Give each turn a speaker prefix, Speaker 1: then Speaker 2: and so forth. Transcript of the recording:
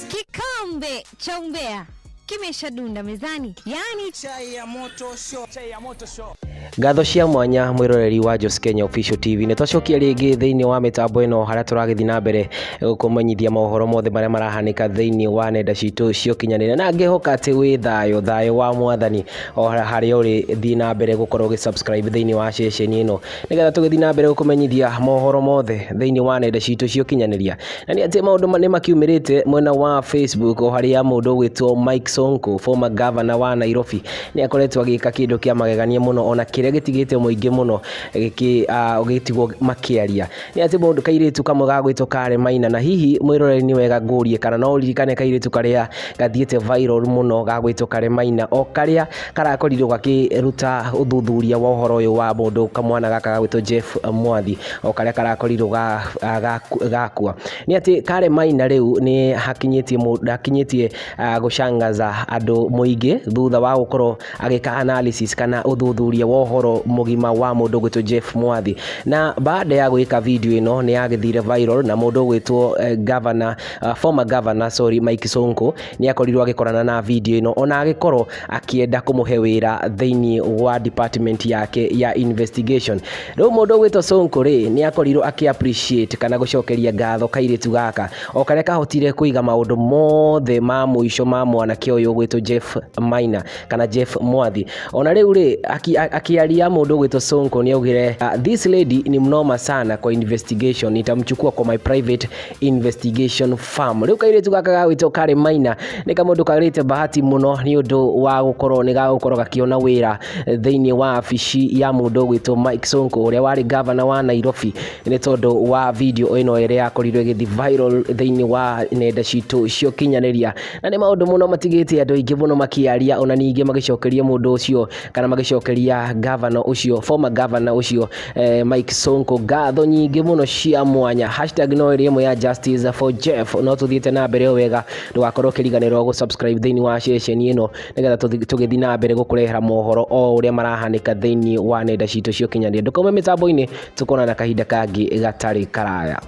Speaker 1: Kikombe cha umbea kimeshadunda mezani, yaani
Speaker 2: Chai ya moto show. Chai ya moto show.
Speaker 3: Ngatho cia mwanya mwiroreri wa Jos Kenya Official TV, nĩ twacokia rĩngĩ thĩinĩ wa mĩtambo ĩno harĩa tũragĩthiĩ na mbere gũkũmenyithia mohoro mothe marĩa marahanĩka thĩinĩ wa nenda citũ cia ũkinyanĩria, na ngĩhoka atĩ wĩ thayũ, thayũ wa Mwathani o harĩa ũrĩ. Thiĩ na mbere gũkorwo ũgĩ subscribe thĩinĩ wa ceceni ĩno nĩgetha tũgĩthiĩ na mbere gũkũmenyithia mohoro mothe thĩinĩ wa nenda citũ cia ũkinyanĩria. Na nĩ atĩ maũndũ nĩ makiumĩrĩte mwena wa Facebook, o harĩa mũndũ ũgwĩtwo Mike Sonko, former governor wa Nairobi, nĩ akoretwo agĩka kĩndũ kĩa magegania mũno, ona kĩrĩa gĩtigĩte mũingĩ mũno gĩtigwo makĩaria. Nĩ atĩ mũndũ kairĩtu kamwe gagwĩtwo Kare Maina, na hihi mwĩroreri nĩ wega ngũrie kana no ũririkane kairĩtu karĩa gathiĩte viral mũno gagwĩtwo Kare Maina, o karĩa karakorirwo gakĩruta ũthuthuria wa ũhoro ũyũ wa mũndũ kamwana gaka gagwĩtwo Jeff Mwathi, o karĩa karakorirwo gakua. Nĩ atĩ Kare Maina rĩu nĩ hakinyĩtie gũcangaza andũ mũingĩ thutha wa gũkorwo agĩka analysis kana ũthuthuria wa ũhoro mũgima wa mũndũ ũgwĩtwo Jeff Mwathi. Na baada ya gwĩka video ĩno nĩ yagĩthire viral, na mũndũ ũgwĩtwo governor, former governor, sorry, Mike Sonko nĩ akorirwo agĩkorana na video ĩno, ona agĩkorwo akĩenda kũmũhe wĩra thĩinĩ wa department yake ya investigation. Rĩu mũndũ ũgwĩtwo Sonko rĩ, nĩ akorirwo akĩ appreciate kana gũcokeria ngatho kairĩtu gaka, o karĩa kahotire kũiga maũndũ mothe ma mũico ma mwanake ũyũ ũgwĩtwo Jeff Maina kana Jeff Mwathi. Ona rĩu rĩ, akiaria mũndũ ũgwĩtwo Sonko nĩ augire, "This lady ni mnoma sana kwa investigation, nitamchukua kwa my private investigation firm." Rĩu kairĩtu gaka gagwĩtwo Kare Maina nĩ kamũndũ karĩte bahati mũno nĩ ũndũ wa gũkorwo nĩ gagũkorwo gakĩona wĩra thĩinĩ wa wabici ya mũndũ ũgwĩtwo Mike Sonko, ũrĩa warĩ governor wa Nairobi, nĩ tondũ wa video ĩno ĩrĩa yakorirwo ĩgĩthiĩ viral thĩinĩ wa nenda citũ cia ũkinyanĩria. Na nĩ maũndũ mũno matigĩte andũ aingĩ mũno makĩaria, ona ningĩ magĩcokeria mũndũ ũcio kana magĩcokeria governor ũcio, former governor ũcio, Mike Sonko, ngatho nyingĩ mũno cia mwanya. Hashtag no ĩrĩ ĩmwe ya justice for Jeff. No tũthiĩte na mbere o wega, ndũgakorwo ũkĩriganĩrwo gũ subscribe thĩinĩ wa ceceni ĩno nĩgetha tũgĩthiĩ na mbere gũkũrehera mohoro o ũrĩa marahanĩka thĩinĩ wa nenda citũ cia ũkinyanĩria. Ndũkaume mĩtambo-inĩ, tũkonana kahinda kangĩ gatarĩ karaya.